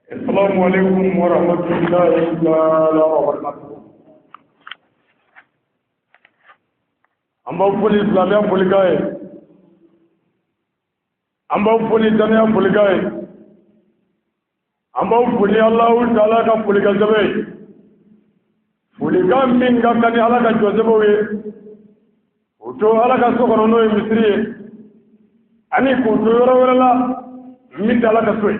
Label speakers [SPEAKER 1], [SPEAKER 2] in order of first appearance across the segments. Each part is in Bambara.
[SPEAKER 1] Assalamu alaikum wa rahmatullahi ta'ala wa barakatuh. An b'aw fo ni silamɛya folikan ye. An b'aw fo ni danaya folikan ye. An b'aw fo ni Alahu taala ka folikan sɛbɛ ye. Folikan min ka kan ni Ala ka jɔn sɛbɛw ye. K'u to Ala ka so kɔnɔ n'o ye misiri ye. Ani k'u to yɔrɔ wɛrɛ la min tɛ Ala ka so ye.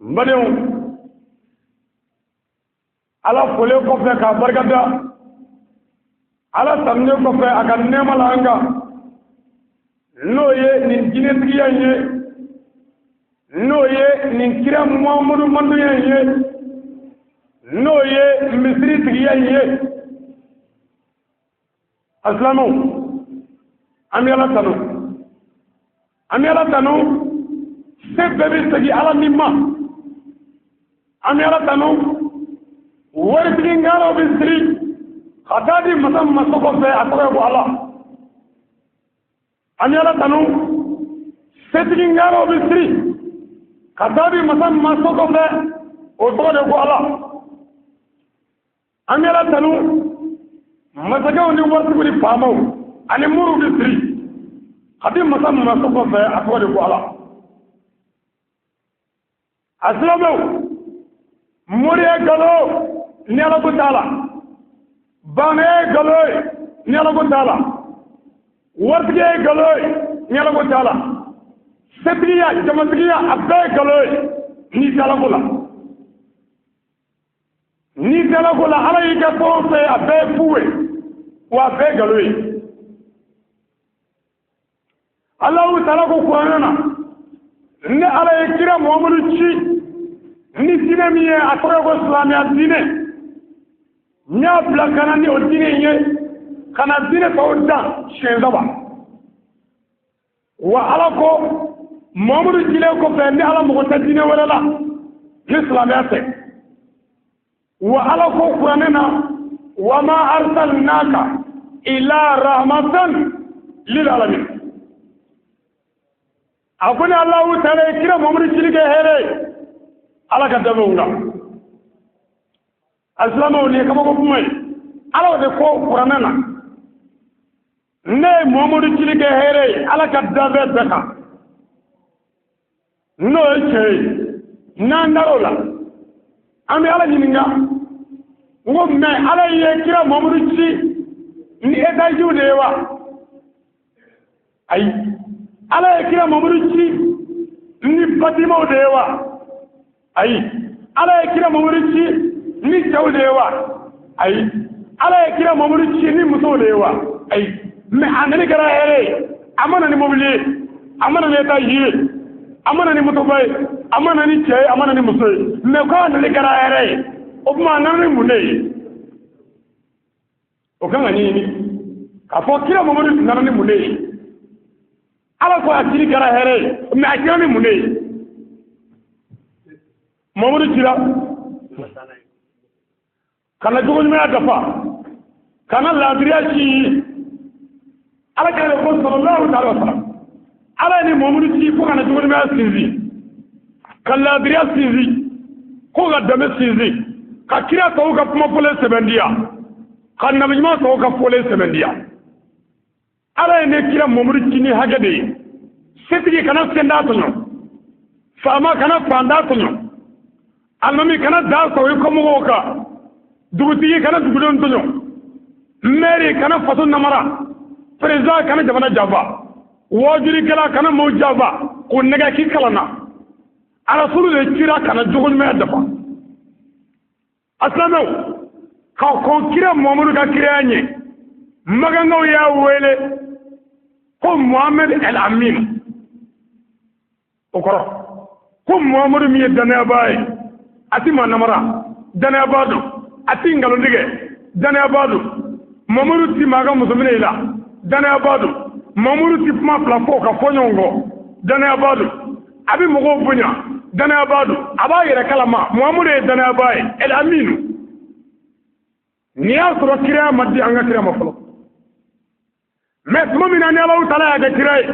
[SPEAKER 1] N badenw, Ala folen kɔfɛ k'a barika da, Ala tanunen kɔfɛ a ka nɛɛma la an kan, n'o ye nin diinɛtigiya in ye, n'o ye nin kira Muhamadu mantonya in ye, n'o ye misiri tigiya in ye. Asilamɛw, an bɛ Ala tanu, an bɛ Ala tanu, se bɛɛ bɛ segin Ala min ma. An bɛ Ala tanu, waritigi ŋanaw bɛ siri ka taa di masa min ma so kɔfɛ, a tɔgɔ ye ko Ala. An bɛ Ala tanu, setigi ŋanaw bɛ siri ka taa di masa min ma so kɔfɛ, o tɔgɔ de ko Ala. An bɛ Ala tanu, masakɛw ni waritigiw ni faamaw ani moriw bɛ siri ka di masa min ma so kɔfɛ, a tɔgɔ de ko Ala. A silamɛw, moriya nkalon ni Ala ko t'a la, baanaya ye nkalon ye ni Ala ko t'a la, waritigiya ye nkalon ye ni Ala ko t'a la, setigiya, jamatigiya, a bɛɛ ye nkalon ye n'i tɛ Ala ko la. N'i tɛ Ala ko la, Ala y'i kɛ fɛn o fɛn, a bɛɛ ye fu ye, wa a bɛɛ ye nkalon ye. Alahu taala ko kuranɛ na, ne Ala ye kira Muhamadu ci ni diinɛ min ye, a tɔgɔ ye ko silamɛya diinɛ. N y'a bila ka na ni o diinɛ in ye, ka na diinɛ tɔw dan siɲɛ saba. Wa Ala ko Muhamadu cilen kɔfɛ, ni Ala mago tɛ diinɛ wɛrɛ la ni silamɛya tɛ. Wa Ala ko kuranɛ na, wa ma arsalnaka ila rahmatan lil alamin. A ko ni Alahu taala ye kira Muhamadu cili kɛ hɛrɛ ye Ala ka danfɛnw kan. Alisilamɛw, nin ye kabako kuma ye. Ala de ko kuranɛ na, ne ye Muhamadu cili kɛ hɛrɛ ye Ala ka danfɛn bɛɛ kan. N'o ye tiɲɛ ye, n'an dar'o la, an bɛ Ala ɲininka n ko mɛ Ala ye kira Muhamadu ci ni etaziw de ye wa? Ayi. Ala ye kira Muhamadu ci ni batimaw de ye wa? Ayi. Ala ye kira Muhamadu ci ni cɛw de ye wa? Ayi. Ala ye kira Muhamadu ci ni musow de ye wa? Ayi. Mɛ a nani kɛra hɛrɛ ye. A ma na ni mobili ye, a ma na ni etazi ye, a ma na ni motoba ye, a ma na ni cɛ ye, a ma na ni muso ye, mɛ ko a nani kɛra hɛrɛ ye. O tuma a nana ni mun de ye? O kan ka ɲɛɲini k'a fɔ kira Muhamadu nana ni mun de ye. Ala ko a cili kɛra hɛrɛ ye, mɛ a cira ni mun de ye? Muhamadu cira ka na jogoɲumanya dafa, ka na laadiriya ci. Ala kɛra de ko sallallahu alaihi wa sallam, Ala ye ni Muhamadu ci fo ka na jogoɲumanya sinsin, ka laadiriya sinsin, ko ka danbe sinsin, ka kira tɔw ka kuma fɔlen sɛbɛntiya, ka nabiɲuman tɔw ka fɔlen sɛbɛntiya. Ala ye ne kira Muhamadu ci ni hakɛ de ye. Setigi kana sendaa tɔɲɔ, faama kana fandaa tɔɲɔ, alimami kana da sɔrɔ i kɔmɔgɔw kan, dugutigi kana dugudenw tɔɲɔ, mɛri kana faso namara, perezidan kana jamana janfa, wajulikɛla kana maaw janfa k'o nɛgɛ k'i kalanna. Alasulu de cira ka na jogoɲumanya dafa. A silamɛw, ka kɔn kira Muhamadu ka kiraya ɲɛ, magangaw y'a wele ko Muhamadu El Amin. O kɔrɔ ko Muhamadu min ye danayabaa ye, a ti maa namara, danayabaa don, a ti nkalon tigɛ, danayabaa don. Muhamadu ti maa ka muso minɛ i la, danayabaa don. Muhamadu ti kuma fila fɔ ka fɔ ɲɔgɔn kɔ, danayabaa don. A bɛ mɔgɔw bonya, danayabaa don. A b'a yɛrɛ kalama, Muhamadu ye danayabaa ye, El Aminu. N'i y'a sɔrɔ kiraya ma di an ka kira ma fɔlɔ, mɛ tuma min na ni Alahu taala y'a kɛ kira ye,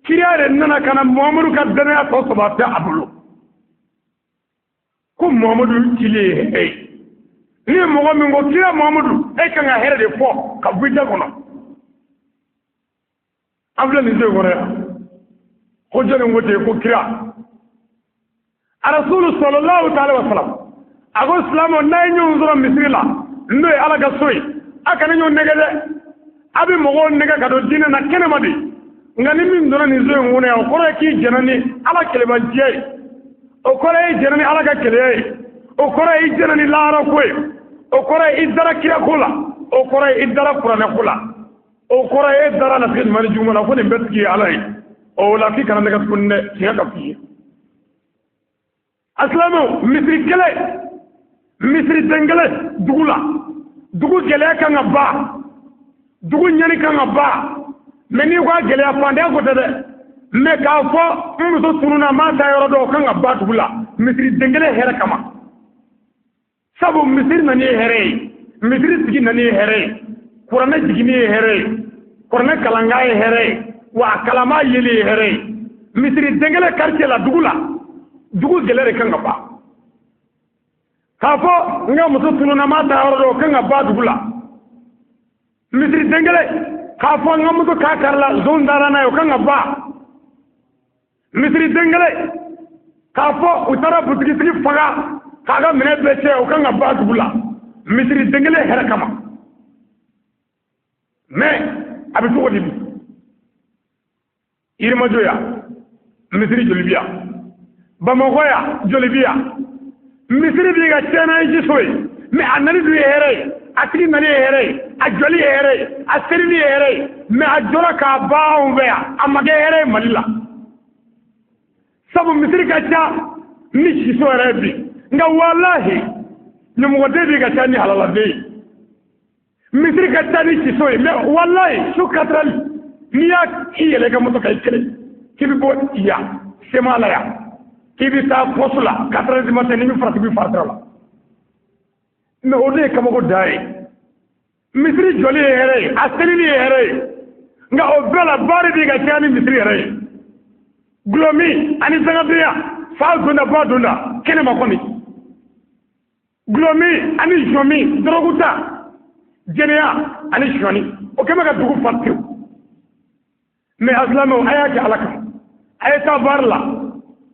[SPEAKER 1] Kira yɛrɛ nana ka na Muhamadu ka danaya tɔ sabati a bolo. Ko Muhamadu cilen ye hɛrɛ ye. Ni ye mɔgɔ min ko kira Muhamadu, e kan ka hɛrɛ de fɔ ka bɔ i da kɔnɔ. An filɛ nin so in kɔnɔ yan. Ko jɔnni ko ten ko kira. Arasulu sallallahu ta'ala wa sallam. A ko silamɛw n'a ye ɲɔgɔn sɔrɔ misiri la, n'o ye Ala ka so ye, a kana ɲɔgɔn nɛgɛ dɛ. A bɛ mɔgɔw nɛgɛ ka don diinɛ na kɛnɛma de. Nka ni min donna nin so in kɔnɔ yan, o kɔrɔ ye k'i jɛnna ni Ala kɛlɛbanciya ye. O kɔrɔ ye i jɛnna ni Ala ka kɛlɛya ye. O kɔrɔ ye i jɛnna ni lahara ko ye. O kɔrɔ ye i dara kira ko la. O kɔrɔ ye i dara kuranɛ ko la. O kɔrɔ ye e dara latigɛ ɲuman ni juguman la ko nin bɛɛ tigi ye Ala ye. O la k'i kana nɛgɛ tuguni dɛ, tiɲɛ ka f'i ye. A silamɛw, misiri kelen, misiri den kelen dugu la, dugu gɛlɛya kan ka ban, dugu ɲani kan ka ban. Mɛ n'i ko a gɛlɛya fantanya ko tɛ dɛ, mɛ k'a fɔ n muso tununna n m'a taa yɔrɔ dɔn, o kan ka ban dugu la misiri den kelen hɛrɛ kama. Sabu misiri nani ye hɛrɛ ye, misiri sigi nani ye hɛrɛ ye, kuranɛ jiginni ye hɛrɛ ye, kuranɛ kalankan ye hɛrɛ ye, wa a kalama yeli ye hɛrɛ ye. Misiri den kelen quartier la, dugu la, dugu gɛlɛya de kan ka ban. K'a fɔ n ka muso tununna n m'a taa yɔrɔ dɔn, o kan ka ban dugu la. Misiri den kelen, k'a fɔ n ka muso k'a kari la, zon taara n'a ye, o kan ka ban. Misiri den kelen, k'a fɔ u taara butigitigi faga k'a ka minɛn bɛɛ cɛ, o kan ka ban dugu la. Misiri den kelen hɛrɛ kama. Mɛ a bɛ cogo di bi? Yirimajɔ yan, misiri joli bi yan? Bamakɔ yan, joli bi yan? Misiri b'i ka tiɲɛna ye jiso ye, mɛ a nali dun ye hɛrɛ ye, a tigi nali ye hɛrɛ ye, a jɔli ye hɛrɛ ye, a serili ye hɛrɛ ye, mɛ a jɔra k'a ban anw fɛ yan, a ma kɛ hɛrɛ ye Mali la. Sabu misiri ka ca ni siso yɛrɛ ye bi, nka walahi ɲɛmɔgɔden b'i ka ca ni halaladen ye. Misiri ka ca ni siso ye, mɛ walahi su katarali n'i y'a i yɛlɛ i ka moto kan i kelen k'i bɛ bɔ yan sema la yan k'i bɛ taa poste la 4 heures du matin, n'i bɛ farati bɛ faratira la. Mɛ o de ye kabako dan ye. Misiri jɔli ye hɛrɛ ye, a selili ye hɛrɛ ye, nka o bɛɛ la baari b'i ka caya ni misiri yɛrɛ ye. Gulɔmin ani zangadenya, fa donda ba donda kɛnɛma kɔni, gulɔmin ani zɔmin, dɔrɔguta, jɛnɛya ani sɔni, o kɛmɛ ka dugu fa pewu. Mɛ a silamɛw, a y'a kɛ Ala kama, a ye taa baara la,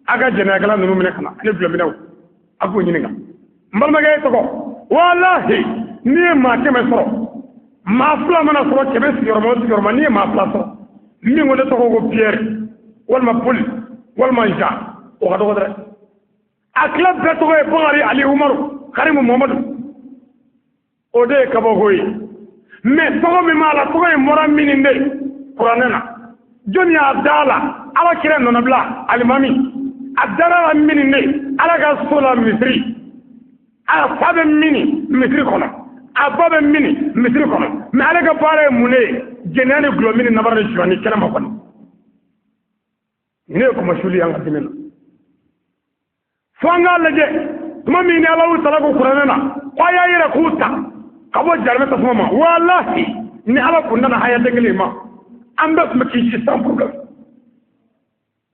[SPEAKER 1] a ka jɛnɛyakɛla ninnu minɛ ka na ani gulɔminɛw, a k'u ɲininka. N balimakɛ ye tɔgɔ, walahi n'i ye maa 100 sɔrɔ, maa 2 mana sɔrɔ 100 sigiyɔrɔma o sigiyɔrɔma, n'i ye maa 2 sɔrɔ min ko ne tɔgɔ ko Pierre walima Paul walima Jean, o ka dɔgɔ dɛ. A tila bɛɛ tɔgɔ ye Bakari, Ali, Umaru, Karimu, Muhamadu. O de ye kabako ye. Mɛ tɔgɔ min b'a la, tɔgɔ in bɔra min de kuranɛ na, jɔnni y'a da la? Ala kira nɔnabila alimami a dara la min de Ala ka so la misiri. A fa bɛ mini misiri kɔnɔ, a ba bɛ mini misiri kɔnɔ, mɛ ale ka baara ye mun de ye? Jɛnɛya ni gulɔmin ni nabara ni sonyani kɛnɛma kɔni. Nin ye kɔmɔsuli y'an ka diinɛ na. Fo an k'a lajɛ tuma min ni Alahu taala ko kuranɛ na ko a y'a yɛrɛ k'u ta ka bɔ jarimɛ tasuma ma, walahi ni Ala kun nana haya den kelen ma, an bɛɛ tun bɛ k'i si sans problème.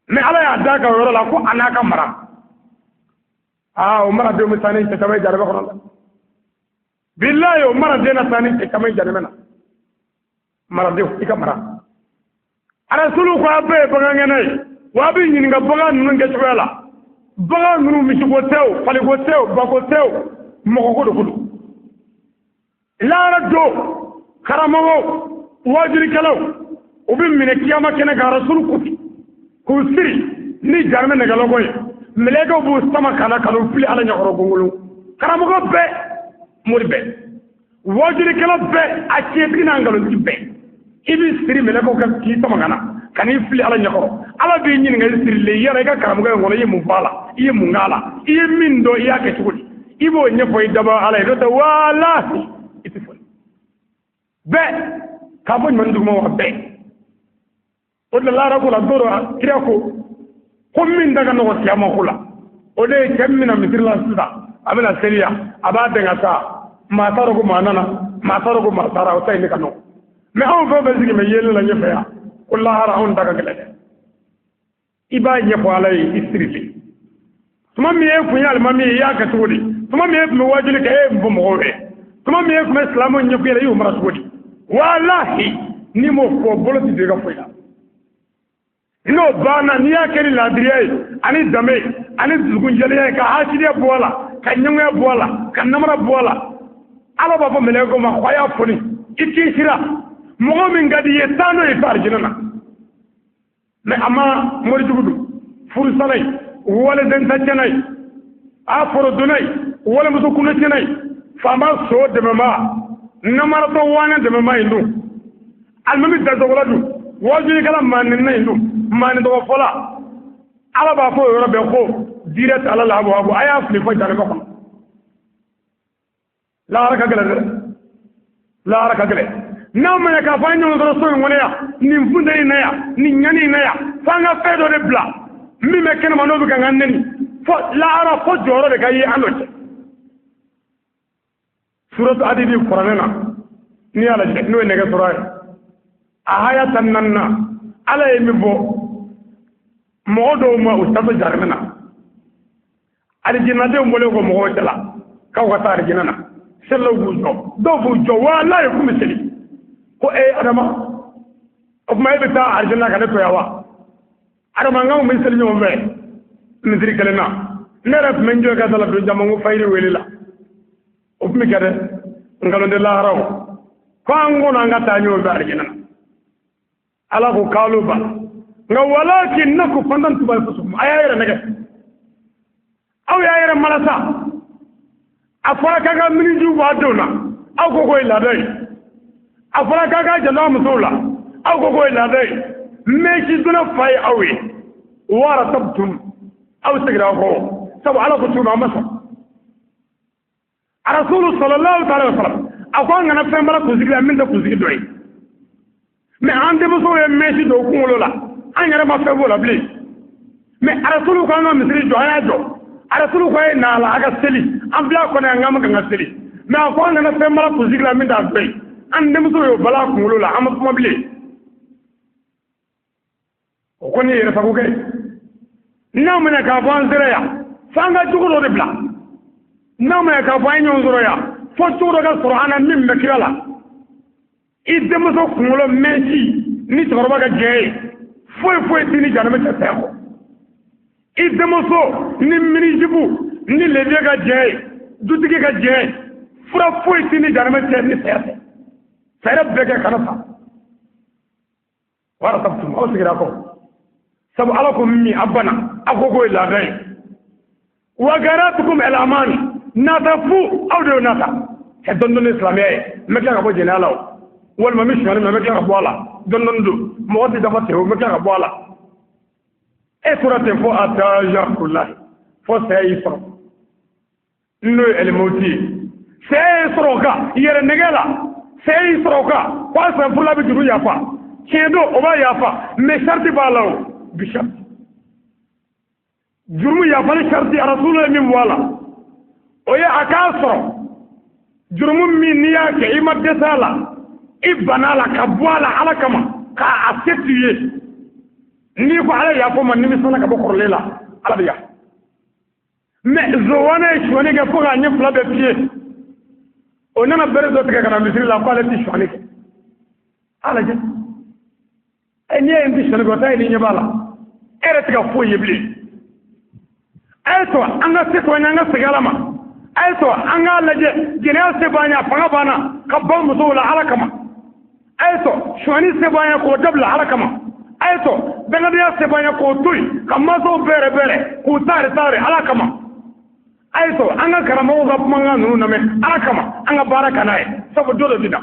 [SPEAKER 1] Mɛ Ala y'a d'a kan o yɔrɔ la ko a n'a ka mara. Aa, o maradenw bɛ taa ni cɛ caman ye jarimɛ kɔnɔ dɛ. Bilayi, o maraden na taa ni cɛ caman ye jarimɛ na. Maradenw, i ka mara. Arasulu ko a bɛɛ ye bagangɛnna ye, wa a bɛ ɲininka bagan ninnu kɛcogoya la. Bagan ninnu misiko tɛ o, faliko tɛ o, bako tɛ o, mɔgɔko de ko don. Lahara don, karamɔgɔw, wajulikɛlaw, u bɛ minɛ kiyama kɛnɛ kan arasulu ko ten k'u siri ni jarimɛ nɛgɛlɔgɔ ye. Mɛlɛkɛw b'u sama ka na ka n'u fili Ala ɲɛkɔrɔ gongolo. Karamɔgɔ bɛɛ, mori bɛɛ, wajulikɛla bɛɛ, a tiɲɛtigi n'a nkalontigi bɛɛ, i bɛ siri mɛlɛkɛw ka k'i sama ka na ka n'i fili Ala ɲɛkɔrɔ. Ala b'i ɲininka i sirilen yala i ka karamɔgɔ in kɔnɔ, i ye mun fɔ a la, i ye mun k'a la, i ye min dɔn, i y'a kɛ cogo di? I b'o ɲɛfɔ i dabaa Ala ye, n'o tɛ walahi i tɛ fɔ bɛɛ k'a fɔ ɲuman duguma wa bɛɛ. O de la lahara ko la don dɔ, kira ko min da ka nɔgɔ kiyama ko la, o de ye cɛ min bɛna misiri la sisan, a bɛna seli yan, a b'a dɛn ka taa, maa t'a dɔn ko maa nana, maa t'a dɔn ko maa taara, o ta in de ka nɔgɔ. Mɛ anw fɛn fɛn sigi bɛ yelen la ɲɛfɛ yan ko lahara, anw ta ka gɛlɛn dɛ. I b'a ɲɛfɔ Ala ye i sirilen. Tuma min e kun ye alimami ye, i y'a kɛ cogo di? Tuma min e tun bɛ wajuli kɛ, e ye mun fɔ mɔgɔw ye? Tuma min e tun bɛ silamɛw ɲɛfɔ yɛrɛ, i y'o mara cogo di? Walahi, n'i m'o fɔ, bolo tɛ don i ka foyi la. N'o banna, n'i y'a kɛ ni laadiriya ye ani danbe ani dusukunjɛlenya ye, ka hasidiya bɔ a la, ka ɲɛngoya bɔ a la, ka namara bɔ a la, Ala b'a fɔ mɛlɛkɛw ma ko a y'a foni, i kisira. Mɔgɔ min ka di i ye, taa n'o ye fo arijinɛ na. Mɛ a ma morijugu don, furusala ye, walidentacɛna ye, a forodonna ye, walimuso kunnacɛna ye, faama so dɛmɛba, namaratɔ waane dɛmɛba in dun, alimami dasogola dun, wajulikɛla maaninna in dun, maanin tɔgɔ fɔla, Ala b'a fɔ o yɔrɔ bɛɛ ko direct ala la abu a y'a fili fo janɛmɛ kɔnɔ. Lahara ka gɛlɛn dɛ, lahara ka gɛlɛn. N'a ma ɲɛ k'a fɔ an ye ɲɔgɔn sɔrɔ so in kɔnɔ yan, nin funteni in na yan, nin ɲani in na yan, f'an ka fɛn dɔ de bila min bɛ kɛnɛma n'o bɛ ka n ka nɛni, fo lahara, fo jɔyɔrɔ de ka ye an n'o cɛ. Suratu Adidi kuranɛ na, n'i y'a lajɛ, n'o ye nɛgɛ sɔrɔ ye, a haya 14 na, Ala ye min fɔ mɔgɔ dɔw ma, u taatɔ jahanama na, alijinadenw bɔlen kɔ mɔgɔw cɛla k'aw ka taa alijinɛ na, selilaw b'u jɔ, dɔw b'u jɔ, walayi k'u bɛ seli, ko e Adama, o tuma e bɛ taa alijinɛ na ka ne to yan wa? Adama, n k'anw bɛ seli ɲɔgɔn fɛ misiri kelen na, ne yɛrɛ tun bɛ n jɔ i ka da la don caman ko fayiri wele la, o tun bɛ kɛ dɛ, nkalon tɛ lahara o, ko an kɔnɔ an ka taa ɲɔgɔn fɛ alijinɛ na. Ala ko k'alu ba, nka walakinnakum fatantum anfusakum, a y'a yɛrɛ nɛgɛ, aw y'a yɛrɛ malasa. A fɔra k'a ka miniji bɔ a denw na, aw ko k'o ye laada ye. A fɔra k'a ka janto a musow la, aw ko k'o ye laada ye. Mɛsi donna fa ye aw ye, waratabtum, aw seginna aw kɔ, sabu Ala ko cogo min, an ma sɔn. Rasulu sallallahu alaihi wa sallam a ko an kana fɛn bara kunsigi la min tɛ kunsigi dɔ ye. Mɛ an denmusow ye mɛsi don kunkolo la, an yɛrɛ ma fɛn b'o la bilen. Mɛ Rasulu ko an ka misiri jɔ, an y'a jɔ. Rasulu ko a ye na a la, a ka seli, an bila kɔnɔ yan, k'an bɛ ka seli. Mɛ a ko an kana fɛn bara kunsigi la min t'a dɔ ye. An denmusow y'o bala kunkolo la, an ma kuma bilen. O kɔni ye yɛrɛsago kɛ. N'a ma ɲɛ k'a fɔ an sera yan, f'an ka jogo dɔ de bila. N'a ma ɲɛ k'a fɔ an ye ɲɔgɔn sɔrɔ yan, fo cogo dɔ ka sɔrɔ an na min bɛ kira la. I denmuso kunkolo mɛnsi ni cɛkɔrɔba ka jɛ ye, foyi foyi t'i ni jahanama cɛ saya kɔ. I denmuso ni minijibu ni leviye ka jɛ ye, dutigi ka jɛ ye, fura foyi t'i ni jahanama cɛ ni saya tɛ. Fɛɛrɛ bɛɛ kɛ kana sa. Waratabtum, aw sigira kɔ, sabu Ala ko min a banna, a ko k'o ye laada ye. Wa garatukum al amani, nata fu, aw de y'o nata kɛ dɔɔni dɔɔni silamɛya ye. N bɛ tila ka bɔ jɛnɛya la o, walima n bɛ sonyali min na, n bɛ tila ka bɔ a la dɔɔni dɔɔni don, mɔgɔ tɛ dafa ten o, n bɛ tila ka bɔ a la. E tora ten fo atajakulahi, fo saya y'i sɔrɔ, n'o ye ɛlimɔti ye. Saya y'i sɔrɔ o kan yɛrɛ nɛgɛ la, saya y'i sɔrɔ o kan ko a san furula bɛ juru yafa, tiɲɛ don o b'a yafa, mɛ sariti b'a la o, bi sariti jurumu yafali sariti Rasulu ye min bɔ a la, o ye a k'a sɔrɔ jurumu min n'i y'a kɛ i ma dɛsɛ a la, i banna a la ka bɔ a la Ala kama, k'a se t'i ye, n'i ko Ala yafa ma, nimisana ka bɔ kɔrɔlen la, Ala bɛ yafa. Mɛ zowana ye sonyani kɛ fo k'a ɲɛ fila bɛɛ fiye, o nana bere dɔ tigɛ ka na misiri la k'ale tɛ sonyani kɛ. A lajɛ, ɛ n'i ye n tɛ sonyani kɛ, o ta ye n'i ɲɛ b'a la, e yɛrɛ tɛ ka foyi ye bilen. A ye to an ka se to an ye, an ka segin Ala ma. A ye to an k'a lajɛ, jɛnɛya se b'an ye, a fanga b'an na ka ban musow la Ala kama. A ye to sonyani se b'an ye k'o dabila Ala kama. A ye to bɛnkadenya se b'an ye k'o to yen, ka mansaw bɛrɛ bɛrɛ k'u taari taari Ala kama. A ye to an ka karamɔgɔw ka kumakan ninnu lamɛn Ala kama, an ka baara ka n'a ye, sabu dɔ de bɛ na.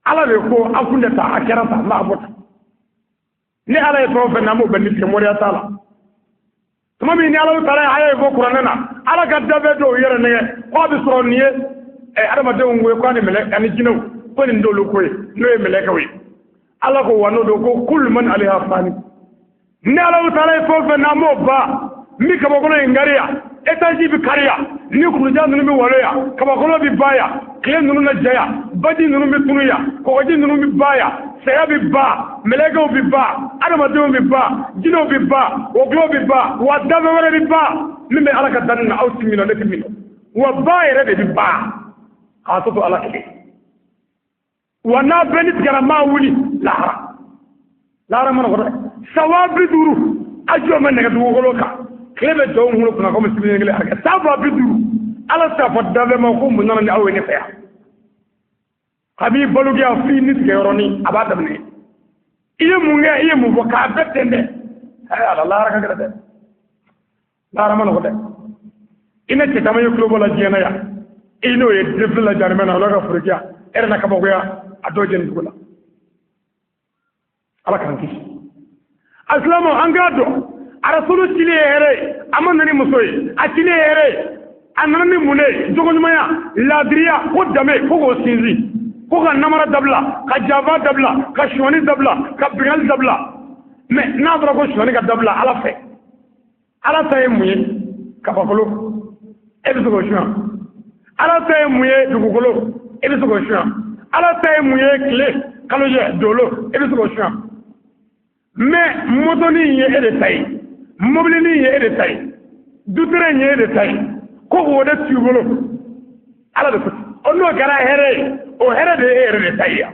[SPEAKER 1] Ala de ko a kun tɛ taa, a kɛra tan, n b'a bɔ tan. Ni Ala ye fɛn o fɛn na, an b'o bɛɛ ni tigɛ, moriya t'a la. Tuma min ni Ala taara ye aya ye fɔ kuranɛ na, Ala ka danfɛn dɔw yɛrɛ nɛgɛ ko a bɛ sɔrɔ nin ye adamadenw ko ye, ko ani mɛlɛ ani jinɛw ko nin t'olu ko ye, n'o ye mɛlɛkɛw ye. Ala ko wa n'o don ko kulu man alayha fani. Ni Ala taara ye fɛn o fɛn na, an b'o ban. N bɛ kabakolo in kariya, étage bɛ kariya, ni kuluja ninnu bɛ waloya, kabakolo bɛ ban yan, Tile ninnu na jɛya, baji ninnu bɛ tunu yan, kɔgɔji ninnu bɛ ba yan, saya bɛ ba, mɛlɛkɛw bɛ ba, adamadenw bɛ ba, jinɛw bɛ ba, wɔkulɔw bɛ ba, wa danfɛn wɛrɛ bɛ ba min bɛ Ala ka danni na, aw ti min nɔ, ne ti min nɔ, wa ba yɛrɛ de bɛ ba k'a to Ala kelen. Wa n'a bɛɛ ni tigɛra maa wuli lahara, lahara mana kɔrɔ dɛ, san 50,000 a jɔ ma nɛgɛ dugukolo kan, tile bɛ jɔ n kunkolo kunna komi sibiri kelen hakɛ, san 50,000. Ala t'a fɔ danfɛn ma ko mun nana ni aw ye ne fɛ yan. Kabi balokiya f'i ni tigɛ yɔrɔnin a b'a daminɛ, i ye mun kɛ, i ye mun fɔ, k'a bɛɛ ten dɛ. Ala lahara ka gɛlɛn dɛ, lahara ma nɔgɔ dɛ. I ne cɛ caman ye tulo bɔ la diɲɛ na yan, i n'o ye défilé la jahanama na, o ka forokiya e yɛrɛ na kabakoya a dɔw jɛni dugu la. Ala k'an kisi. Alisilamɛw, an k'a dɔn arasulu cili ye hɛrɛ ye, a ma na ni muso ye, a cili ye hɛrɛ ye, a nana ni mun de ye? Jogoɲumanya, laadiriya, ko danbe, ko k'o sinsin, ko ka namara dabila, ka janfa dabila, ka sonyani dabila, ka binkanni dabila. Mɛ n'a fɔra ko sonyani ka dabila Ala fɛ, Ala ta ye mun ye? Kabakolo, e bɛ se k'o suɲɛ. Ala ta ye mun ye? Dugukolo, e bɛ se k'o suɲɛ. Ala ta ye mun ye? Tile, kalojɛ, dolo, e bɛ se k'o suɲɛ. Mɛ motonin ye e de ta ye, mobilinin ye e de ta ye, dutere ye e de ta ye, ko k'o de t'u bolo. Ala de ko o n'o kɛra hɛrɛ ye, o hɛrɛ de ye e yɛrɛ de ta ye yan.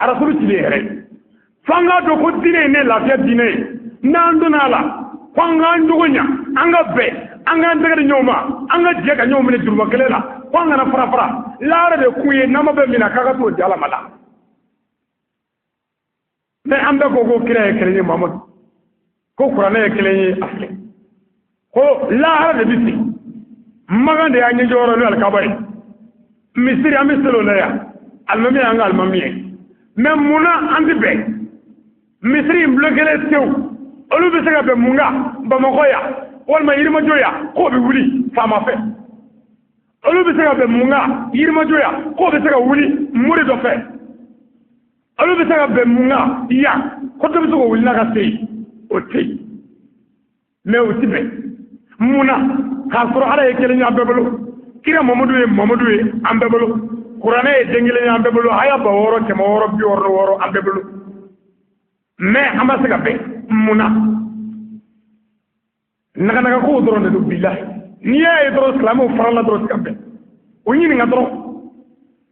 [SPEAKER 1] Arasulu cili ye hɛrɛ ye. F'an k'a dɔn ko diinɛ ye ne lafiya diinɛ ye. N'an donna a la, ko an k'an jogo ɲa, an ka bɛn, an k'an tɛgɛ di ɲɔgɔn ma, an ka jɛ ka ɲɔgɔn minɛ juruba kelen la, ko an kana fara fara. Lahara de kun ye n'an ma bɛn min na, k'a ka t'o di Ala ma la. Mɛ an bɛɛ ko ko kira ye kelen ye Mamadu, ko kuranɛ ye kelen ye, a filɛ ko lahara de bɛ se. Makan de y'an ɲɛjɔyɔrɔ n'o alikaba ye, misiri an bɛ seli o la yan, alimami y'an ka alimami ye. Mɛ munna an tɛ bɛn? Misiri in bulon kelen tewu, olu bɛ se ka bɛn mun kan Bamakɔ yan walima Yirimajɔ yan k'o bɛ wuli faama fɛ? Olu bɛ se ka bɛn mun kan Yirimajɔ yan k'o bɛ se ka wuli mori dɔ fɛ? Olu bɛ se ka bɛn mun kan yan ko dɔ bɛ se k'o wuli n'a ka se yen? O tɛ yen. Mɛ o ti bɛn mun na? K'a sɔrɔ Ala ye kelen ye an bɛɛ bolo, kira Mamadu ye Mamadu ye an bɛɛ bolo, kuranɛ ye den kelen ye an bɛɛ bolo, haya 6666 an bɛɛ bolo. Mɛ an ma se ka bɛn mun na? Naganaga kow dɔrɔn de don bilahi. N'i y'a ye dɔrɔn silamɛw farala dɔrɔn se ka bɛn, o ɲininka dɔrɔn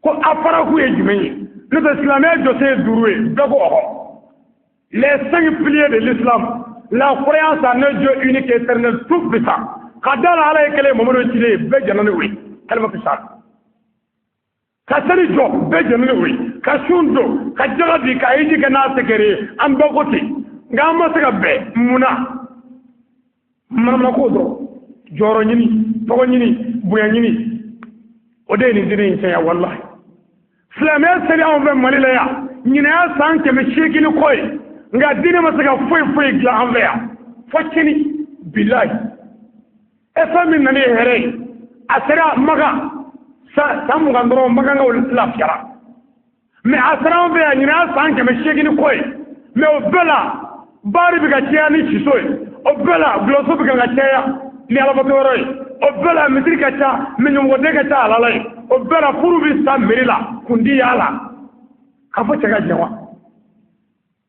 [SPEAKER 1] ko a farakun ye jumɛn ye? N'o tɛ silamɛya jɔsen ye 5 ye, bɛɛ ko ɔhɔ. Les 5 piliers de l'islam, la croyance en un Dieu unique, éternel, tout puissant, ka da la Ala ye kelen ye, Mamadu ye ciden ye, bɛɛ jɛnna ni o ye, kalimatu shahada. Ka seli jɔ, bɛɛ jɛnna ni o ye, ka sun don, ka jaga di, ka hiji kɛ n'a se kɛra ye, an bɛɛ ko ten. Nka an ma se ka bɛn mun na? Manamana ko dɔrɔn, jɔyɔrɔ ɲini, tɔgɔ ɲini, bonya ɲini, o de ye nin diinɛ in cɛnya walahi. Silamɛya seli anw fɛ Mali la yan, ɲinɛ y'a san 800 kɔ ye, nka diinɛ ma se ka foyi foyi dilan an fɛ yan fo tiɲɛni bilahi. E fɛn min nana ye hɛrɛ ye, a sera Makan san 20 dɔrɔn, Makankaw lafiyara. Mɛ a sera an fɛ yan, ɲinɛ y'a san 800 kɔ ye, mɛ o bɛɛ la baari bɛ ka caya ni siso ye, o bɛɛ la gulɔso bɛ ka caya ni alabato yɔrɔ ye, o bɛɛ la misiri ka ca, mɛ ɲɔmɔgɔden ka ca alala ye, o bɛɛ la furu bɛ sa meri la, kundi y'a la k'a fɔ cɛ ka jɛn wa.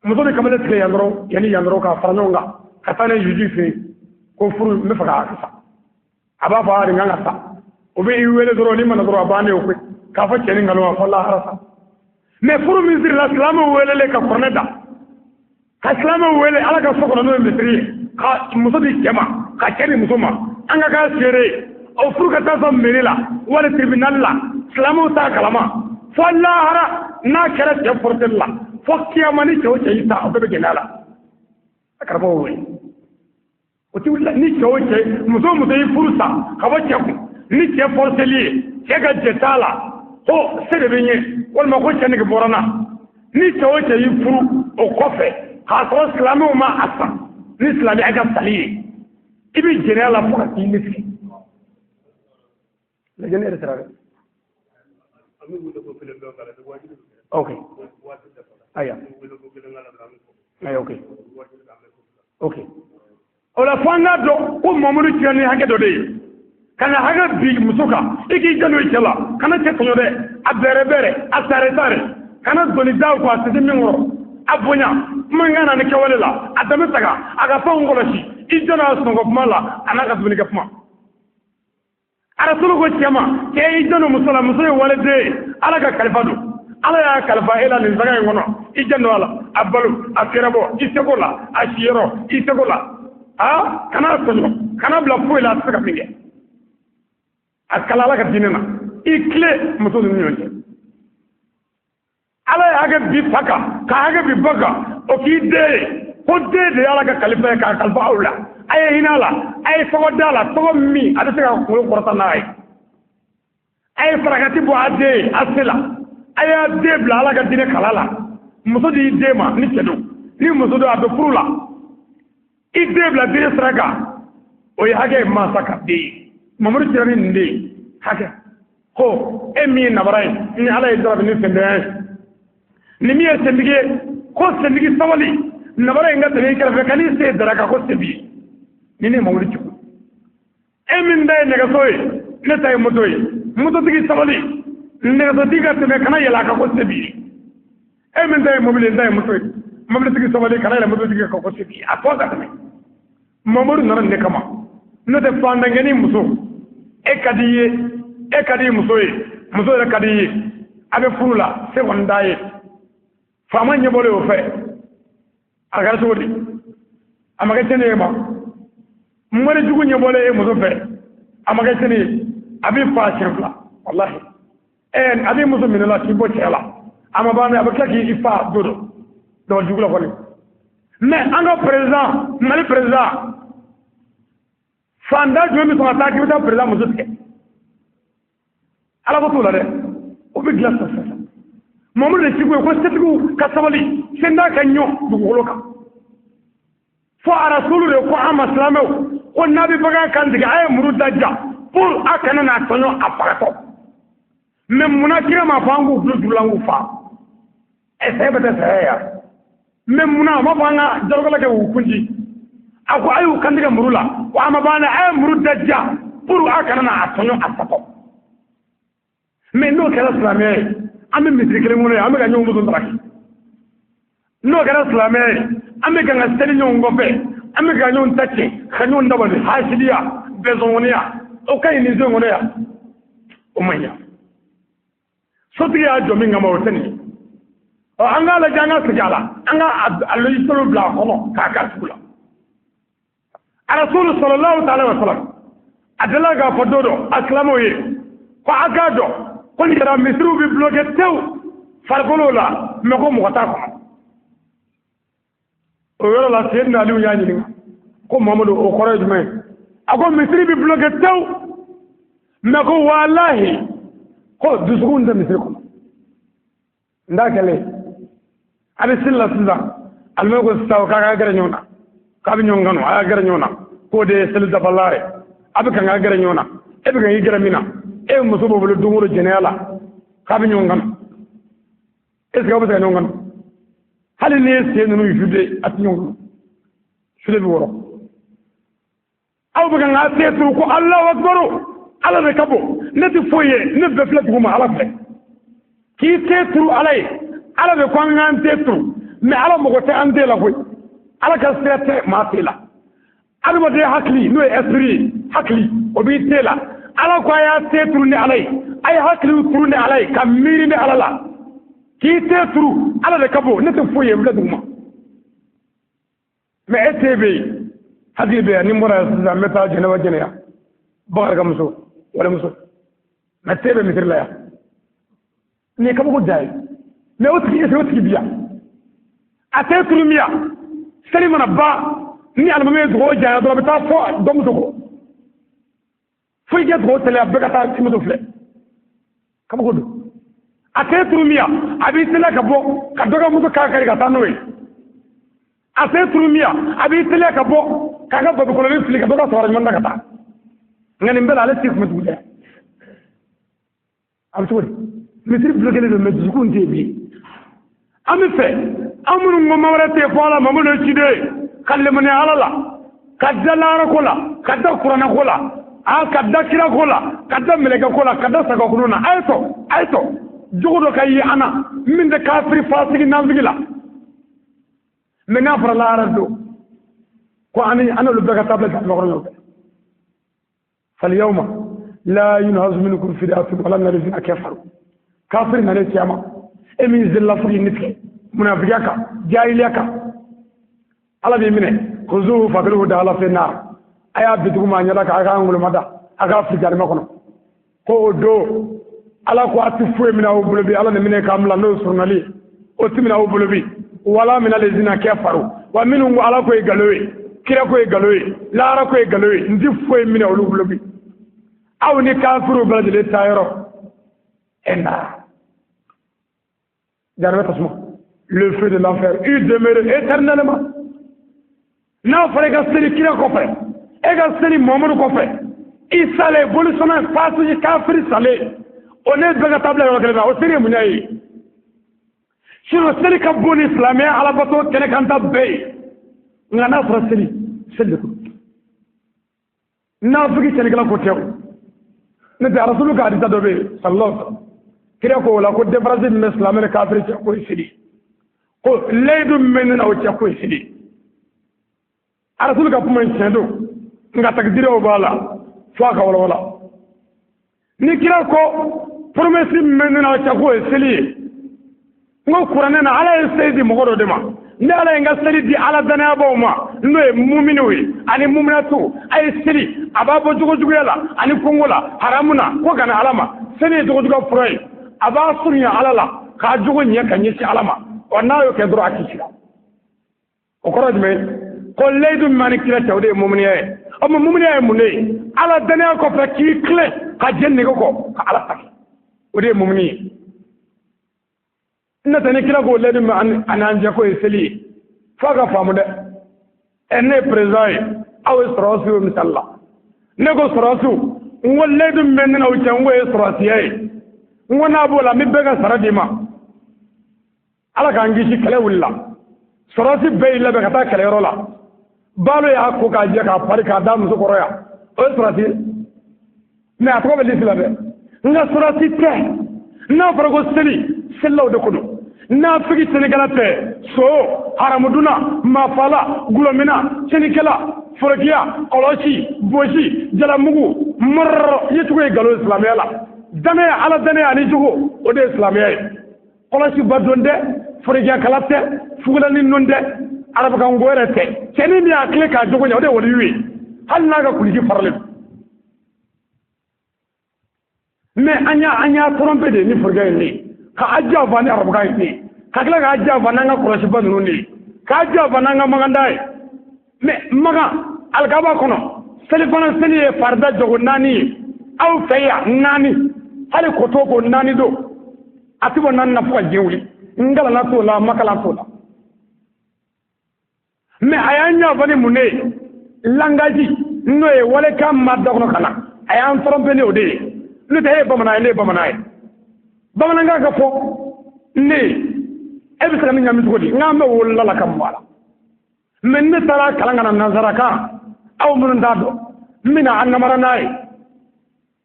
[SPEAKER 1] Muso bɛ kamalen tigɛ yan dɔrɔn, yanni yan dɔrɔn k'a fara ɲɔgɔn kan ka taa n'a ye juge fɛ yen ko furu n bɛ fɛ k'a sa. A b'a fɔ a nin kan ka sa, o bɛ i wele dɔrɔn, n'i mana dɔrɔn a bannen o koyi, k'a fɔ cɛ ni nkalon a fɔ lahara sa. Mɛ furu min sirila, silamɛw welelen ka kuranɛ da, ka silamɛw wele Ala ka so kɔnɔ n'o ye misiri ye, ka muso di cɛ ma, ka cɛ di muso ma, an ka k'a seere ye, o furu ka taa sɔn mairie la wali tribunal la, silamɛw t'a kalama fo lahara n'a kɛra cɛ forceli la, fo kiyama ni cɛ o cɛ y'i ta, o bɛɛ bɛ gɛlɛya la. A karamɔgɔ wele o ti wuli ni cɛ o cɛ, muso o muso y'i furu sa ka bɔ cɛ kun ni cɛ forceli ye, cɛ ka jɛ t'a la, ko se de bɛ n ye walima ko cɛ nege bɔra n na, ni cɛ o cɛ y'i furu o kɔfɛ k'a sɔrɔ silamɛw ma a san ni silamɛya ka sali ye, i bɛ jɛnɛya la fo ka t'i ni sigi. Lajɛ ne yɛrɛ sera dɛ. Ok. Aya. Aya, ok. Ok. O la fo an k'a dɔn ko Mamadu cira ni hakɛ dɔ de ye. Ka na hakɛ bi muso kan, i k'i janto i cɛ la, kana cɛ tɔɲɔ dɛ, a bɛrɛ bɛrɛ, a sare sare, kana doni da ko a tɛ se min kɔrɔ, a bonya kumakan na ni kɛwale la, a dɛmɛ saga, a ka fɛnw kɔlɔsi, i jɔn a sunɔgɔ kuma la, a n'a ka dumunikɛ kuma. Arasulu ko cɛ ma, cɛ, i janto muso la, muso ye waliden ye, Ala ka kalifa don, Ala y'a kalifa e la nin saga in kɔnɔ, i janto a la, a balo, a fɛrɛbɔ i seko la, a siyɔrɔ i seko la, a kana tɔɲɔ, kana bila foyi la a tɛ se ka min kɛ. A kala Ala ka diinɛ na, i tile muso ninnu ɲɔgɔn cɛ. Ala ye hakɛ bi fa kan, ka hakɛ bi ba kan, o k'i den ye ko den de ye Ala ka kalifa ye k'a kalifa aw la. A ye hinɛ a la, a ye tɔgɔ da a la, tɔgɔ min a bɛ se ka kunkolo kɔrɔta n'a ye. A ye farakati bɔ a den ye a se la, a y'a den bila Ala ka diinɛ kala la. Muso di den ma ni cɛ don, ni muso don, a bɛ furu la, i den bila diinɛ sira kan, o ye hakɛ ye mansa ka den ye. Mamadu cira ni nin de ye hakɛ ko e min ye nabara ye, ni Ala ye jarabi ni sendenya ye, ni min ye sentigi ye, ko sentigi sabali, nabara in ka tɛmɛ i kɛrɛfɛ, ka n'i sen dara kan ko sen b'i ye. Ni ne Mamadu cogo, e min ta ye nɛgɛso ye, ne ta ye moto ye, mototigi sabali, nɛgɛsotigi ka tɛmɛ, kana yɛlɛ a kan ko se b'i ye. E min ta ye mobili ye, n ta ye moto ye, mobilitigi sabali, kana yɛlɛ mototigi kan ko se b'i ye, a tɔ ka tɛmɛ. Mamadu nana nin de kama. N'o tɛ, fantankɛni muso, e ka di i ye, e ka di i muso ye, muso yɛrɛ ka di i ye, a bɛ furu la, se kɔni t'a ye, faama ɲɛbɔlen o fɛ, a kɛra cogo di? A ma kɛ tiɲɛni ye ma. Mori jugu ɲɛbɔlen e muso fɛ, a ma kɛ tiɲɛni ye, a b'i fa siɲɛ fila, walahi. Ɛ, a b'i muso minɛ la k'i bɔ cɛ la, a ma ban dɛ, a bɛ tila k'i fa don dɔ dɔgɔ jugu la kɔni. Mais an ka président, Mali président, fantan jumɛn bɛ sɔn ka taa k'i bɛ taa président muso tigɛ? Ala ko t'o la dɛ, o bɛ dilan sisan sisan. Mamadu de siko ye ko setigiw ka sabali, senda ka ɲɔ dugukolo kan. Fo arasulu de ko an ma, silamɛw, ko n'a bɛ bagan kan tigɛ, a ye muru da ja pour a kana n'a tɔɲɔ a fagatɔ. Mais munna kira m'a fɔ an k'u tulo juru la, an k'u fa? Ɛ, saya bɛ tɛ saya ya. Mais munna a ma fɔ an ka jalokala kɛ k'u kunji? A ko a y'u kantigɛ muru la, wa a ma ban dɛ, a ye muru da ja pour a kana n'a tɔɲɔ a fatɔ. Mais n'o kɛra silamɛya ye, an bɛ misiri kelen kɔnɔ yan, an bɛ ka ɲɔgɔn muso daraki. N'o kɛra silamɛya ye, an bɛ ka seli ɲɔgɔn kɔfɛ, an bɛ ka ɲɔgɔn ta tiɲɛ, ka ɲɔgɔn dabali, hasidiya, bɛnsɔnkɔniya, o ka ɲi nin so in kɔnɔ yan, o man ɲi. Sotigi y'a jɔ min kama, o tɛ nin ye. Ɔ, an k'a lajɛ, an ka segin a la, an ka a logiciel bila a kɔnɔ k'a k'a sugu la. Arasulu sallallahu ta'ala wa sallam, a delila k'a fɔ don dɔ a silamɛw ye ko a k'a dɔn ko nin kɛra misiriw bɛ bloqué tewu farikolo la, mais ko mɔgɔ t'a kɔnɔ. O yɔrɔ la, Seyidina Aliyu y'a ɲininka ko Mamadu, o kɔrɔ ye jumɛn ye? A ko misiri bɛ bloqué tewu, mais ko walahi, ko dusukun tɛ misiri kɔnɔ. N t'a kɛlen a bɛ seli la sisan, alimami ko sisan k'a ka gɛrɛ ɲɔgɔn na, k'a bɛ ɲɔgɔn kanu, a y'a gɛrɛ ɲɔgɔn na, k'o de ye seli dafala ye. A bɛ kan ka gɛrɛ ɲɔgɔn na, e bɛ kan k'i gɛrɛ min na, e muso b'o bolo don o don jɛnɛya la, k'a bɛ ɲɔgɔn kanu. Est ce que aw bɛ se ka ɲɔgɔn kanu? Hali n'i ye sen ninnu jude, a tɛ ɲɔgɔn kanu, jude bɛ wɔrɔ. Aw bɛ kan k'a se turu ko Alahu akibaru, Ala de ka bon, ne tɛ foyi ye, ne bɛɛ filɛ dugu ma, Ala filɛ. K'i te turu Ala ye, Ala de ko an k'an te turu, mais Ala mago tɛ an te la koyi. Ala ka sira tɛ maa te la. Adamaden hakili, n'o ye esprit ye, hakili o b'i te la. Ala ko a y'a te turu ni Ala ye, a ye hakiliw turu ni Ala ye, ka miiri ni Ala la. K'i te turu, Ala de ka bon, ne tɛ foyi ye, n filɛ dugu ma. Mais e te bɛ yen, hakili bɛ yan. Ni n bɔra yan sisan, n bɛ taa jɛnɛba jɛnɛya, Bakari ka muso, walimuso, mais te bɛ misiri la yan. Nin ye kabako da ye. Mais o tigi, ese o tigi bi yan, a tɛ turu min yan, seli mana ban ni alimami ye dugawu janya dɔrɔn, a bɛ taa fɔ dɔ muso kɔ, fo i kɛ dugawu teliya, bɛɛ ka taa i muso filɛ. Kabako don. A tɛ turu min yan, a b'i teliya ka bɔ ka dɔ ka muso k'a kari ka taa n'o ye. A tɛ turu min yan, a b'i teliya ka bɔ k'a ka babikɔlɔnin fili ka dɔ ka sabara ɲuman da ka taa. Nka nin bɛɛ la, ale t'i kun bɛ dugu dɛ. A bɛ cogo di? Misiri bulon don, mais dusukun tɛ yen bilen. An bɛ fɛ, an minnu ko ma wɛrɛ tɛ yen fɔ Ala, Mamadu ye ciden ye, ka limaniya Ala la, ka da lahara ko la, ka da kuranɛ ko la. A ka da kira ko la, ka da mɛlɛkɛ ko la, ka da sagakunu na. A ye tɔ, a ye tɔ jogo dɔ ka ye an na min tɛ kafiri fasigi nafigi la. Mɛ n'a fɔra lahara don ko ani an n'olu bɛɛ ka taa bila jahanama kɔnɔ ɲɔgɔn fɛ. Falyawma la yunhazu minkum fidyatun wala min alladhina kafaru. Kafiri nalen kiyama, e min zella fo k'i ni tigɛ munafigiya kan, jahiliya kan, Ala b'i minɛ. Khuzuhu fagluhu da ala fi nar. A y'a bitugu ma a ɲɛda kan, a k'a ŋoloma da, a k'a fili jahanama kɔnɔ. Ko o don Ala ko a ti foyi minɛ aw bolo bi, Ala ni minɛ k'an bila n'o ye surunali ye, o ti minɛ aw bolo bi. Wala min alladhina kafaru, wa minnu ko Ala ko ye nkalon ye, kira ko ye nkalon ye, lahara ko ye nkalon ye, n ti foyi minɛ olu bolo bi. Aw ni kafiriw bɛɛ lajɛlen taa yɔrɔ ɛ na jahanama tasuma, le feu de l'enfer, y demeure éternellement. N'a fɔra i ka seli kira kɔfɛ, e ka seli Mamadu kɔfɛ, i salen bolisɔnna fasigi kafiri salen, o ne bɛɛ ka taa bila yɔrɔ kelen na, o seli ye mun ye? Sinon seli ka bon ni silamɛya alabato kɛnɛ kan ta bɛɛ ye. Nka n'a fɔra seli, seli de ko nafigi cɛnnikɛla ko tɛ o. Ne tɛ Arasulu ka hadisa dɔ bɛ yen, sallallahu alaihi wasallam, kira ko o la ko différence min bɛ silamɛ ni kafiri cɛ k'o ye seli, ko layidu min bɛ ne n'aw cɛ k'o ye seli. Arasulu ka kuma in tiɲɛ don, nka takidiriw b'a la fo a ka walawala. Ni kira ko promesse min bɛ ne n'aw cɛ k'o ye seli ye, n ko kuranɛ na Ala ye seli di mɔgɔ dɔ de ma. Ni Ala ye n ka seli di Ala danayabaw ma, n'o ye muminiw ye ani muminatuw, a ye seli, a b'a bɔ jogojuguya la ani kongo la, haramu na, ko kana Ala ma. Seli ye jogojuguya fura ye, a b'a surunya Ala la k'a jogo ɲɛ ka ɲɛsin Ala ma. Ɔ n'a y'o kɛ dɔrɔn, a kisira. O kɔrɔ jumɛn? Ko layidu min b'an ni kira cɛ, o de ye muminiya ye. O ma muminiya ye mun de ye? Ala danaya kɔfɛ k'i tilen ka jɛ nege kɔ ka Ala ta kɛ, o de ye mumini ye. N'o tɛ ni kira k'o layidu min ani an cɛ k'o ye seli ye, f'a ka faamu dɛ. Ɛ ne ye président ye, aw ye sɔrɔdasiw ye misali la. Ne ko sɔrɔdasiw, n ko layidu min bɛ ne n'aw cɛ, n k'o ye sɔrɔdasiya ye. N ko n'a b'o la, n bɛ bɛɛ ka sara d'i ma. Ala k'an kisi, kɛlɛ wulila, sɔrɔdasi bɛɛ y'i labɛn ka taa kɛlɛyɔrɔ la. Balo y'a ko k'a jɛ k'a pari k'a da muso kɔrɔ yan, o ye sɔrɔdasi ye, mɛ a tɔgɔ bɛ lisi la dɛ. Nka sɔrɔdasi tɛ. N'a fɔra ko seli, selilaw de ko don. Nafigi cɛnnikɛla tɛ, so haramudunna, mafala, gulɔmina, cɛnnikɛla, forokiya, kɔlɔsi, bosi, jalamugu, mɔrɔ yecogo ye nkalon silamɛya la. Danaya, Ala danaya ani jogo, o de ye silamɛya ye. Kɔlɔsi ba don tɛ, forokiyakala tɛ, fugulani nun tɛ, arabukan ko yɛrɛ tɛ. Cɛnin min y'a tile k'a jogo ɲɛ, o de ye waliyu ye, hali n'a ka kulisi faralen don. Mɛ an y'a tromper de ni forokiya in de ye, k'a janfa ni arabukan in de ye, ka tila k'a janfa n'an ka kɔlɔsiba ninnu de ye, k'a janfa n'an ka maganda ye. Mɛ magan alikaba kɔnɔ, selifana seli ye farida jogo 4 ye aw fɛ yan, 4, hali koto ko 4 don, a ti bɔ 4 na fo ka diɲɛ wuli. N kalanna t'o la, n ma kalan t'o la. Mɛ a y'an janfa ni mun de ye? Langage, n'o ye walekan ma da kɔnɔ ka na, a y'an tromper ni o de ye. N'o tɛ e ye bamanan ye, ne ye bamanan ye, bamanankan ka fɔ ne ye, e bɛ se ka ne ɲami cogo di? N k'an bɛ wolola la ka mɔ a la. Mɛ ne taara kalan ka na nansarakan, aw minnu t'a dɔn, n bɛna a namara n'a ye.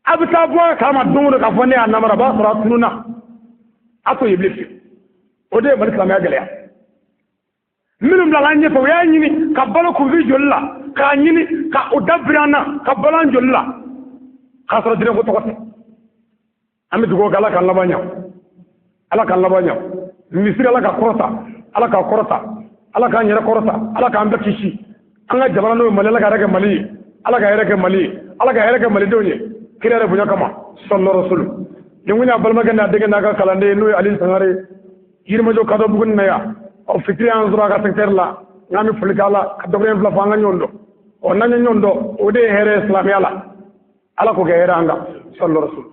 [SPEAKER 1] A bɛ taa bɔ a kalama don o don k'a fɔ ne y'a namara, o b'a sɔrɔ a tununna, a t'o ye bilen fiyewu. O de ye Mali silamɛya gɛlɛya. Minnu bilala an ɲɛfɛ, u y'a ɲini ka balo kunfin joli la, k'a ɲini ka o da biri an na, ka balo an joli la, k'a sɔrɔ diinɛ ko tɔgɔ tɛ. An bɛ dugawu kɛ, Ala k'an laban ɲɛ, Ala k'an laban ɲɛ. Misiri, Ala ka kɔrɔta, Ala ka kɔrɔta, Ala k'an yɛrɛ kɔrɔta, Ala k'an bɛɛ kisi. An ka jamana n'o ye Mali, Ala ka hɛrɛ kɛ Mali ye, Ala ka hɛrɛ kɛ Mali ye, Ala ka hɛrɛ kɛ Malidenw ye, kira yɛrɛ bonya kama, sallallahu rasulu. Nin kun y'a balimakɛ n'a denkɛ n'a ka kalanden, n'o ye Ali Sangare, Yirimajɔ kadɔ Buguni na yan. Ɔ fitiri y'an sɔrɔ a ka secteur la, n'an bɛ foli k'a la ka dɔgɔnin fila fɔ an ka ɲɔgɔn dɔn. Ɔ n'an ye ɲɔgɔn dɔn, o de ye hɛrɛ ye silamɛya la. Ala k'o kɛ hɛrɛ an kan, sallallahu rasulu.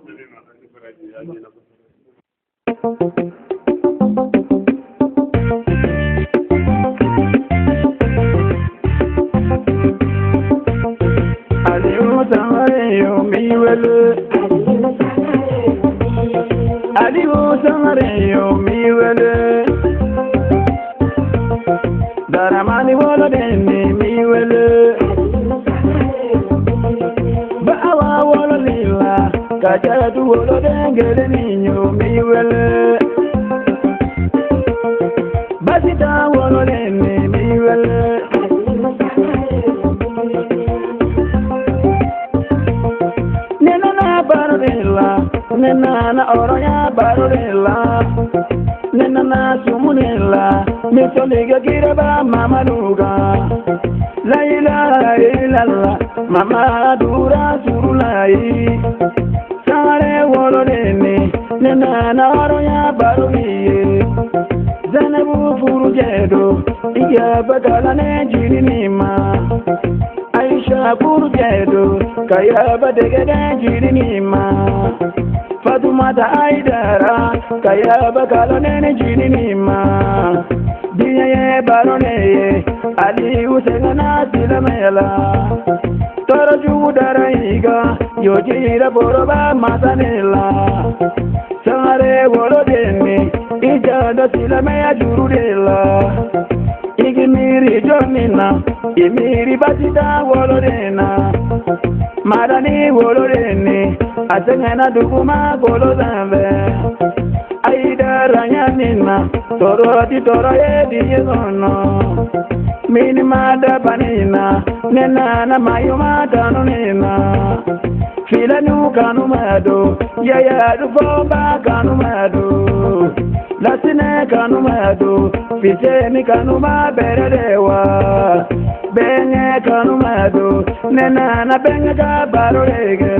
[SPEAKER 2] Aliou Sangare yo mi wele, Aliou Sangare yo mi wele, Daramani wolo den ni mi wele, Ba awa. woloden ni n b'i wele. Ne nana baro de la, ne nana hɔrɔnya baro de la, ne nana sumu de la, n bɛ sɔli kɛ kiraba Mamadu kan. La ilaha illallah, Mamadu Rasulullahi. Sangare woloden ni, ne nana hɔrɔnya baro k'i ye. Zainabu furujɛ don, i yafa kalanɛ jiri nin ma. Aisha furujɛ don, ka yafa dɛgɛdɛ jiri nin ma. Fatumata Aidara, ka yafa kalanɛ jiri nin ma. Diɲɛ ye baro ne ye, Aliyu sɛgɛnna silamɛya la. Tɔɔrɔ jugu dara i kan, yo jira foroba masa ne la. Sangare woloden ni, i janto silamɛya juru de la. I k'i miiri jɔnni na, i miiri baasi t'a woloden na. Madani woloden ni, a sɛgɛnna duguma golo sanfɛ. Aidara ɲani na, tɔɔrɔ ti tɔɔrɔ ye diɲɛ kɔnɔ. Mini ma dabani na, ne nana mayuma tanu ne na. Filanu kanu ma don, yayadu fɔba kanu ma don. Lasinɛ kanu ma don, Fiseni kanu ma bɛrɛ de wa. Bɛnkɛ kanu ma don, ne nana bɛnkɛ ka baro de kɛ.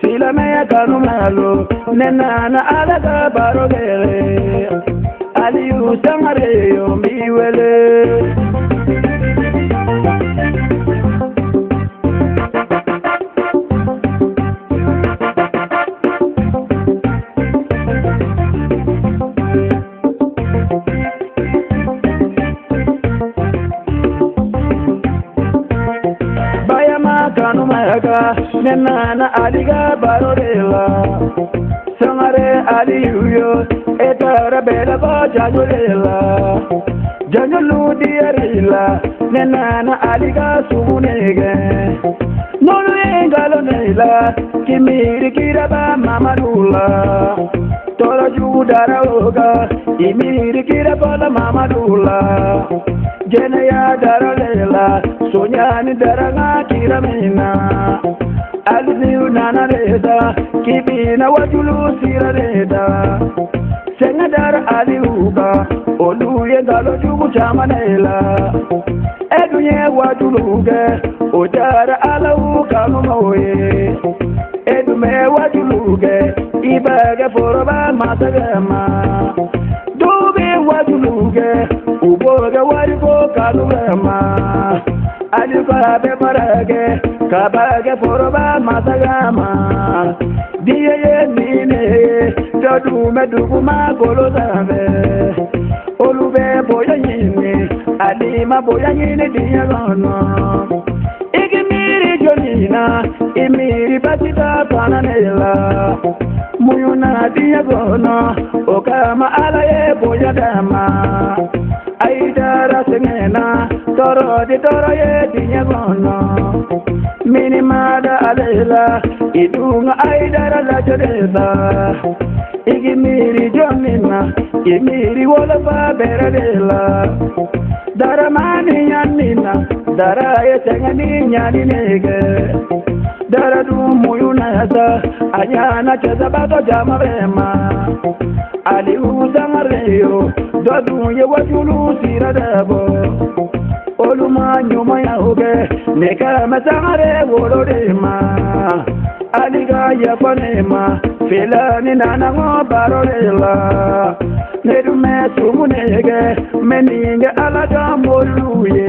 [SPEAKER 2] Silamɛya kanu ma don, ne nana Ala ka baro kɛ. Aliyu Sangare yo n b'i wele. Bayama kanu ma ka, ne nana Ali ka baro de la. Sangare Aliyu yo, e taara bɛɛ bɔ janjo de la. Janjolu diyar'i la, ne nana Ali ka sugu nɛgɛ. N'olu ye nkalon da i la, k'i miiri kiraba Mamadu la. Tɔɔrɔ jugu dara o kan, i miiri kiraba la Mamadu la. Jɛnɛya dara le la, soɲani dara n ka kira min na. Aliyu nana de da, k'i bina wajulu sira de da. Sɛgɛn dara Aliyu kan, olu ye nkalon jugu caman de la. E dun ye wajulu kɛ, o diyara Alahu kanumaw ye. E dun bɛ wajulu kɛ, i b'a kɛ foroba masakɛ ma. Dɔw bɛ wajulu kɛ, u b'o kɛ wariko kanu ma. Aliyu ka bɛ baara kɛ, ka baara kɛ foroba masakɛ ma. Diɲɛ ye nin de ye, dɔ dun bɛ duguma golo sanfɛ. Olu bɛ bonya ɲini, Ali ma bonya ɲini diɲɛ kɔnɔ. I k'i miiri jɔnni na, i miiri baasi t'a fana ne la. Muɲu na diɲɛ kɔnɔ, o kama Ala ye bonya d'a ma. Aidara sɛgɛnna, tɔɔrɔ ti tɔɔrɔ ye diɲɛ kɔnɔ. Mini ma da ale la, i dun ka Aidara lajɔ de sa. I k'i miiri jɔnni na, i miiri wolofa bɛrɛ de la. Daramani ɲani na, dara ye sɛgɛn ni ɲani ne kɛ. Dara dun muɲu na sa, a ɲana cɛsabatɔ jama bɛɛ ma. Aliyu Sangare yo, dɔ dun ye wajulu sira dabɔ. Olu ma ɲumanya kɛ, ne kama Sangare wolo de ma. Ali ka yafa ne ma, filani nana ŋo baro de la. Ne dun bɛ sumu ne kɛ, n bɛ nin kɛ Ala ka moriw ye.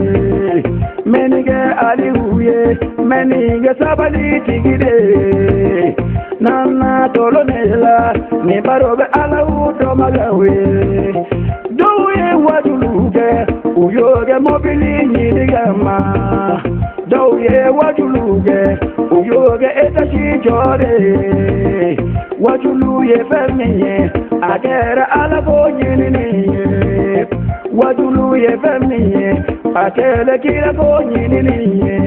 [SPEAKER 2] N bɛ nin kɛ Aliyu ye, n bɛ nin kɛ sabali tigi de ye. Nana tolo ne la, nin baro bɛ Alahu dɔnbagaw ye. Dɔw ye wajulu kɛ, u y'o kɛ mobili ɲini kama. Dɔw ye wajulu kɛ, u y'o kɛ etazi jɔ de ye. Wajulu ye fɛn min ye, a kɛra Ala ko ɲinini ye. Wajulu ye fɛn min ye, a kɛra kira ko ɲinini ye.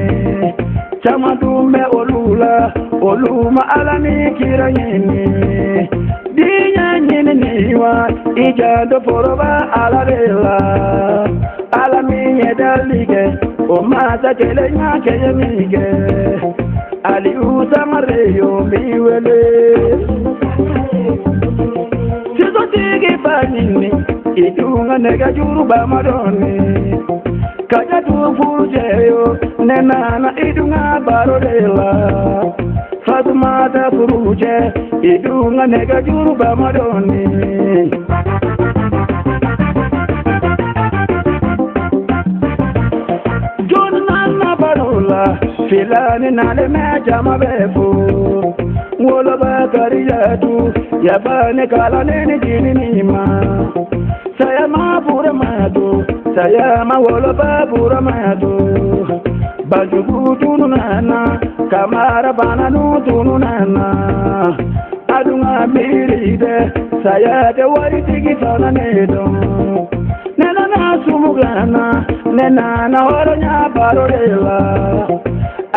[SPEAKER 2] Caman dun bɛ olu la, olu ma Ala ni kira ɲini. Diɲɛ ɲini jini wa i janto foroba ala de la ala min ye dali kɛ o masa kelen y'a kɛ ye min kɛ Aliou Sangare yo b'i wele sisotigi fa ɲini i dun ka nɛgɛjuru ba ma dɔɔni Kajatu furu cɛ yo ne nana i dun ka baro de la Fatumata furu cɛ i dun ka nɛgɛjuru ba ma dɔɔni Jɔn nana baro la filani nalen mɛ jama bɛ fo woloba kariyatu yafa ne kalannen ni jini ma saya ma fura ma to saya ma woloba fura ma to bajugu tunu nana kamara bana nu tunu nana adunga miiri dɛ saya tɛ waritigi fana ne dɔn ne nana sumugana ne nana hɔrɔnya baro de la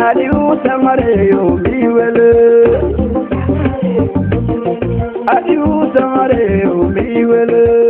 [SPEAKER 2] Aliou Sangare yo b'i wele Aliou Sangare yo b'i wele.